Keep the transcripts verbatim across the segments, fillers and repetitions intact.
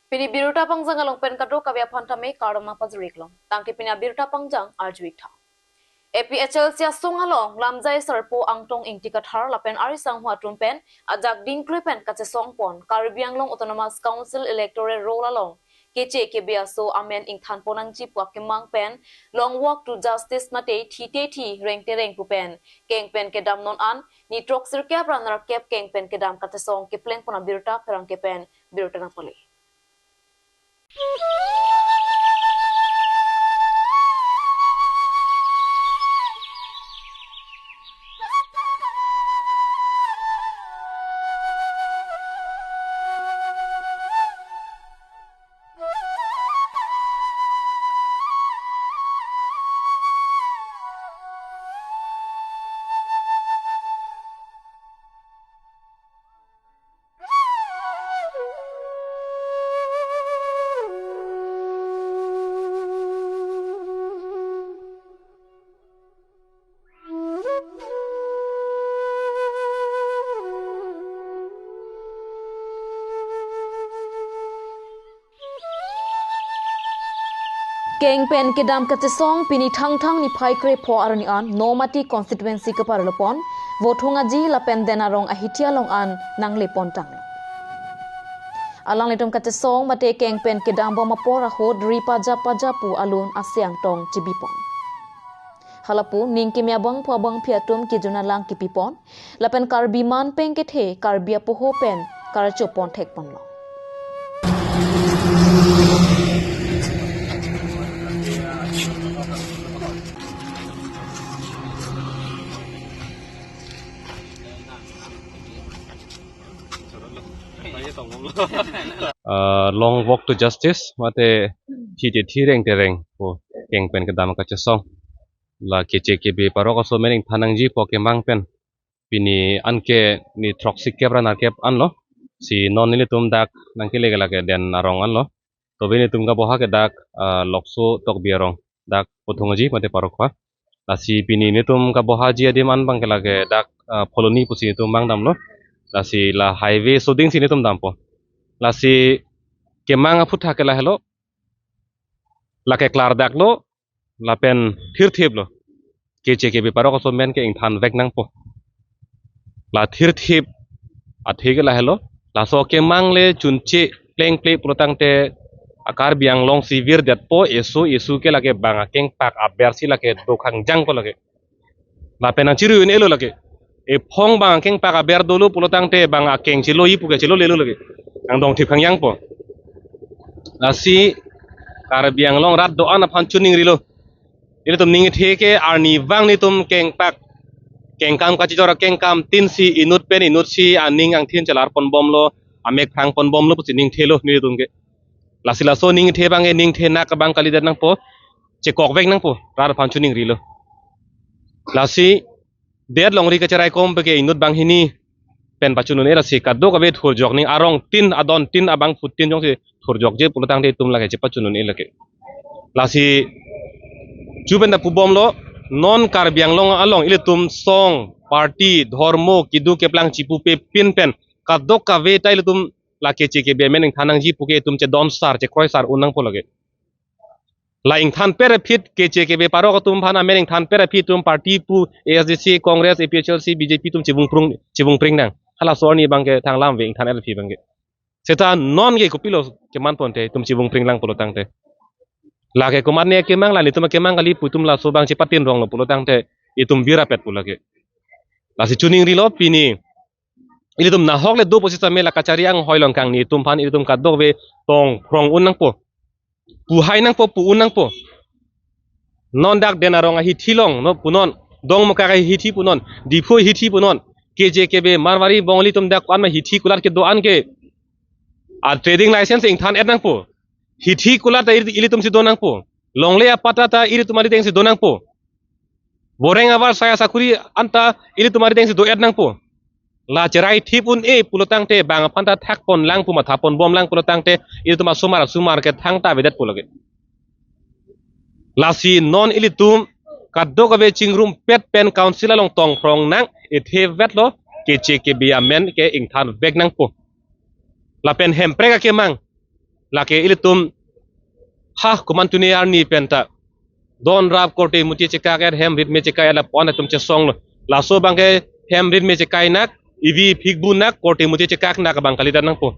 Pini birta pangjang along pen kadokave aphan tame kardom nangpajir-ik long. Tangte pini abirta pangjang arju-ik tha. A P H L C asong along lamjai sarpo Angtong Ingti Kathar lapen ari sangho atum pen ajak dingklui pen kachesong pon Karbi Anglong Autonomous Council electoral roll along keche kebe aso amen ingthan pon nangji pu akemang pen Long Walk to Justice mate Thithe thi rengthe reng pu pen keng pen kedam non an ni throksi kep ra nerkep keng pen kedam kachesong kepleng pon abirta pherangke pen birta nangpale. Keng pen kedam kachesong pini Thangthang niphai krepho arni an Nomati constituency kaparlo pon Vothung Aji lapen Den Arong ahithi along an nangle pon tanglo. Alanglitum kachesong mate keng pen kedam bom apor ahut ri pajap pajap pu alun ase angtong chibi pon. Halapu ning keme abangphu abangphi atum kejun alang kipi pon lapen Karbi man pen kethe Karbi apoho pen karcho pon thek ponlo. Ah, Long Walk to Justice mate Thithe thi rengthe reng pu keng pen kedam kachesong, la keche kebe parok aso amen ingthan nangji pu akemang pen pini anke ni throksi kep ra nerkep anlo. Si non nelitum dak nangkele ke lake Den Arong anlo. Tobe nelitum kaboha ke dak, ah, Lokso Tokbi Arong, dak Vothung Aji mate parok pa. Lasi pini nelitum kabohaji adim an abang ke lake dak, ah, Phuloni pusi nelitum abang damlo. Lasi la highway soding si nelitum dampo. Lasi kemang aphutha ke lahelo, lake klardaklo lapen thirthiplo. Keche kebe parok aso amen ke ingthan vek nangpo. La thirthip athe ke lahelo, laso kemang le chunche plengple pulotangte a Karbi Anglong si virdetpo, eso eso ke lake bang akengpak aber si lake dokhang jangpo lake. Lapen nangchiru un-elo lake. Ephong bang akengpak aber dolo pulotangte bang akeng chilo-i pu ke chilolelo lake. Angdong thip khangjangpo. Lasi Karbi Anglong rat do-an aphan chuningrilo. Ilitum ning kethe ke arnivang nelitum kengpak, kengkam kachijor kengkam tin si inut pen inut si aning angthin chelar ponbomlo, amek phrang ponbomlo pusi ning thelo nelitum ke. Lasi laso ning kethe abang ke ning the nak abang kalidet nangpo, chekok vek nangpo, rat aphan chuningrilo. Lasi det longri kacherai kom pu ke inut banghini pen pachun un-e, lasi kadokave thurjok ning arong tin adon tin abangphu tin jongsi thurjokje pulotangte itum lake chepachun un-e lake. Lasi chu pen ta pubomlo, non Karbi Anglong along ilitum song, party, dhormo, keduk keplang chipupe pin pen kadokave ta ilitum la keche kebe amen ingthan nangji pu ke itum chedon sar chekroi sar un nangpo lake. La ingthan per aphi keche kebe parok atum aphan amen ingthan per aphi itum party pu A S D C, Congress, A P H L C, B J P itum chibung prung, chibung pring nang. Halaso arni abang ke thang lam ave ingthan er aphi abang ke. Seta non ke kopilo keman ponte itum chibung pring lang pulotangte. Lake komatne kemang la nelitum kemang kali pu itum laso abang chepatin ronglo pulotangte itum virapet pu lake. Lasi chuningrilo pini ilitum nahok le do pusitame la kachari anghoi along kangni itum aphan ilitum kadokave tong phrong un nangpo. Pu hai nangpo, pu un nangpo. Non dak Den Arong ahithi along, no punon, Dongmukak ahithi punon, Diphu ahithi punon, keche kebe Marwari Bongali atum dak ko-an ma hithi kulat kedo-an ke a trading license ingthan et nangpo. Hithi kulat ta ili-, ilitum si do nangpo. Longle apatta ta ilitum arideng si do nangpo. Boreng avar saya sakuri anta ilitum arideng si do et nangpo. La cherai thip un-e pulotangte bang aphan ta thak pon lang pu matha ponbom lang pulotangte ilitum asomar asomar ke thangta avedet pu lake. Lasi non ilitum kadokave chingrumpet pen council along tong phrong nang, ethe vetlo, keche kebe amen ke ingthan vek nangpo. Lapen Hemprek akemang, Lake ilitum ha komantu ne arni penta don rap korte muti chekak et hem rit me chekai ala pon atum chesonglo. Laso abangke hem rit me chekai nak, ivi phikbu nak, korte muti chekak nak abang kalidet nangpo.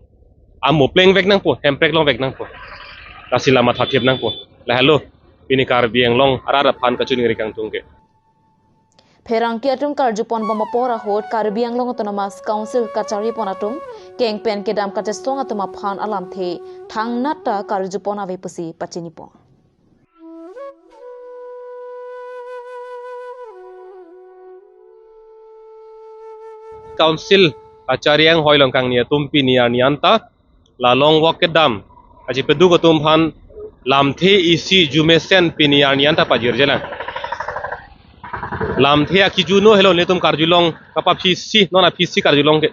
Amo plengvek nangpo, hem preklongvek nangpo. Lasi la mathathip nangpo. Lahelo pini Karbi Anglong arat aphan kachiningri kangtung ke. Pherangke atum karjupon bom apor ahut Karbi Anglong Autonomous Council kacharipon atum keng pen kedam kachesong atum aphan alamthe thangnat ta karjupon ave pusi pachinipon. Council kachari anghoi along kangni atum pini arni anta la long walk kedam aji peduk atum aphan lamthe isi arjumesen pini arni anta pajirjelang. Lamthe akiju no helo nelitum karjulong kapaphisi non aphisi karjulong ke.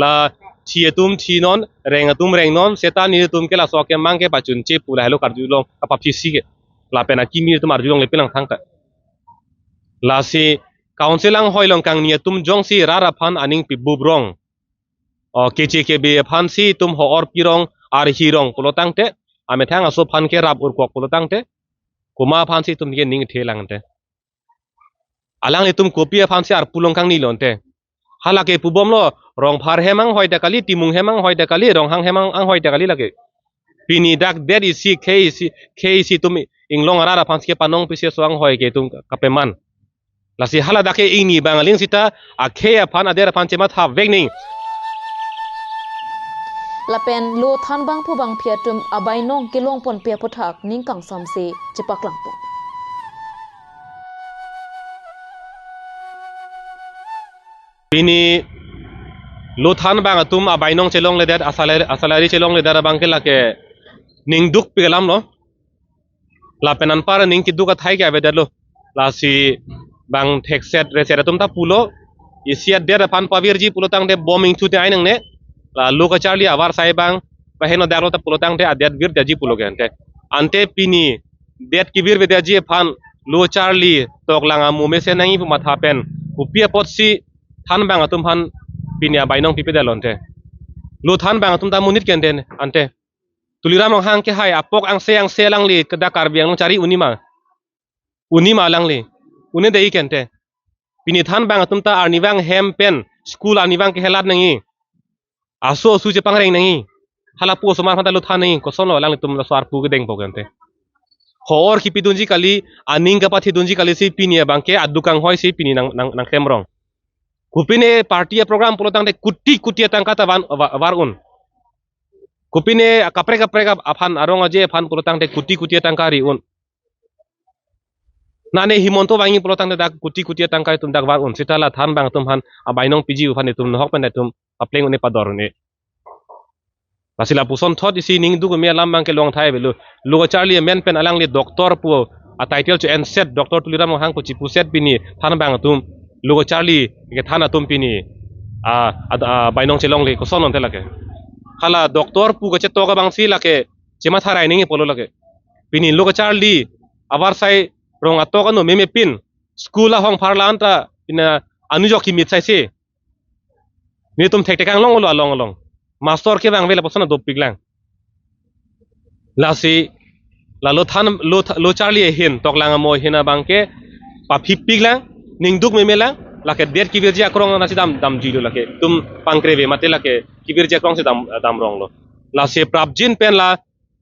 La thi atum thi non, reng atum reng non, seta nelitum ke laso akemang ke pachunche pu lahelo karjulong kapaphisi ke. Lapen akimi atum arjulongle pilang thangta. Lasi Council anghoi along kangni atum jongsi rat aphan aning pibup rong, o keche kebe aphansi itum ho-or pirong, arhi rong pulo tangte, amethang aso aphan ke rap urkok pulo tangte, komat aphansi itum ke ning thelang te. Alanglitum kopi aphansi arpu long kangni lonte. Halake pubomlo, Rongphar hem anghoi ta kali, Timung hem anghoi ta kali, Ronghang hem ang-, anghoi ta kali lake. Pini dak det isi, khei isi, khei isi atum Inglong arat aphansi kepanong pisi aso anghoi ke itum kapeman. Lasi hala dak ke ingni bang aling sita, akhei aphan, adet aphan chemathavek ning. Lapen lo thanbang phubang phi atum abainong kelongponpe aputhak ning kangsamse chepaklangpon. Pini lo thanbang atum abainong chelongledet, asalari, asalari chelongledet abangke lake ning dukpik alamlo. Lapen anpar ning keduk athai ke avedetlo. Lasi bang thekset reset atum ta pulo. Isi adet aphan pavirji pulo tangte bom ingthu te ai nangne. La lo kacharli avarsai bang paheno daklo ta pulo tangte adet virdaji pulo ke ante. Ante pini det kevirvedaji aphan lo charli toklang amo mesen nangji pu matha pen kopi apotsi thanbang atum aphan pini abainong pipedetlo ante. Lo thanbang atum ta monit ke ante ante. Tuliram Ronghang ke hai apok angse angse alangli kedak Karbi Anglong chari unima. Unima alangli. Une dei ke ante. Pini thanbang atum ta arnivang hem pen, school arnivang kehelat nangji. Aso asu chepangreng nangji. Hala pu osomar aphan ta lo than nangji. Kosonlo alanglitum laso arpu kedengpo ke ante. Ho-or kipidunji kali, aning kapathidunji kalisi pini abangke aduk anghoi si pini nang, nang, nangklemrong. Kopine party aprogram pulo tangte kuti kuti atangka ta van, va-, var-un. Kopine kaprek kaprek ap-, aphan arong aje aphan pulo tangte kuti kuti atangka ri-un. Nane Himanta vangji pulo tangte dak kuti kuti atangka itum dak var-un. Seta la thanbang atum aphan abainong piji aphan itum nohok pen itum apleng un-e pador un-e. Lasi lapuson thot isi ning duk me alam abangke long thai avelo. Lo kacharli amen pen alangli doctor pu a title cho enset, Doctor Tuliram Ronghang pu chipuset pini thanbang atum lo kacharli kethan atum pini a, a, abainong chelongle, koson ante lake. Hala doctor pu kachetok abangsi lake chematharai nangji pulo lake. Pini lo kacharli avarsai rong atok ano meme pin school ahong pharla anta pina anujok kimit saisi. Netum thekthek anglonglo along along. Master kevang ave lapuson dopiklang. Lasi la lo than lo th-, lo charli ahin toklang amo ahin abangke paphipiklang, ning duk memelang, lake det kevirji akrong nasi dam, damjilo lake. Itum pangkreve mate lake kevirji akrongsi dam, damronglo. Lasi prapjin pen la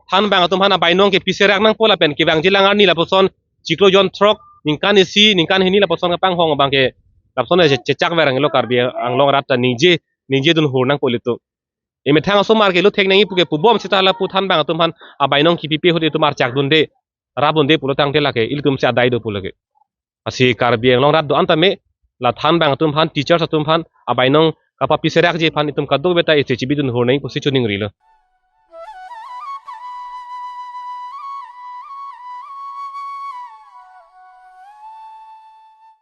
thanbang atum aphan abainong kepiserak nangpo lapen kevangjilang arni lapuson chiklo jon throk ningkan isi ningkan hini lapuson kapanghong abangke lapuson che-, chechak veranglo Karbi Anglong arat ta ningje, ningjedun hur nangpo ilitum. Emethang osomar ke lo thek nangji puke pubom seta lapu thanbang atum aphan abainong kipipe ahut itum archak dunde, rap dunde pulo tangte lake ilitumsi adai do pulo ke. Lasi Karbi Anglong arat do-an tame la thanbang atum aphan, teachers atum aphan abainong kapapiserakji aphan itum kadokave ta isi chibidun hur nangji pusi choningrilo.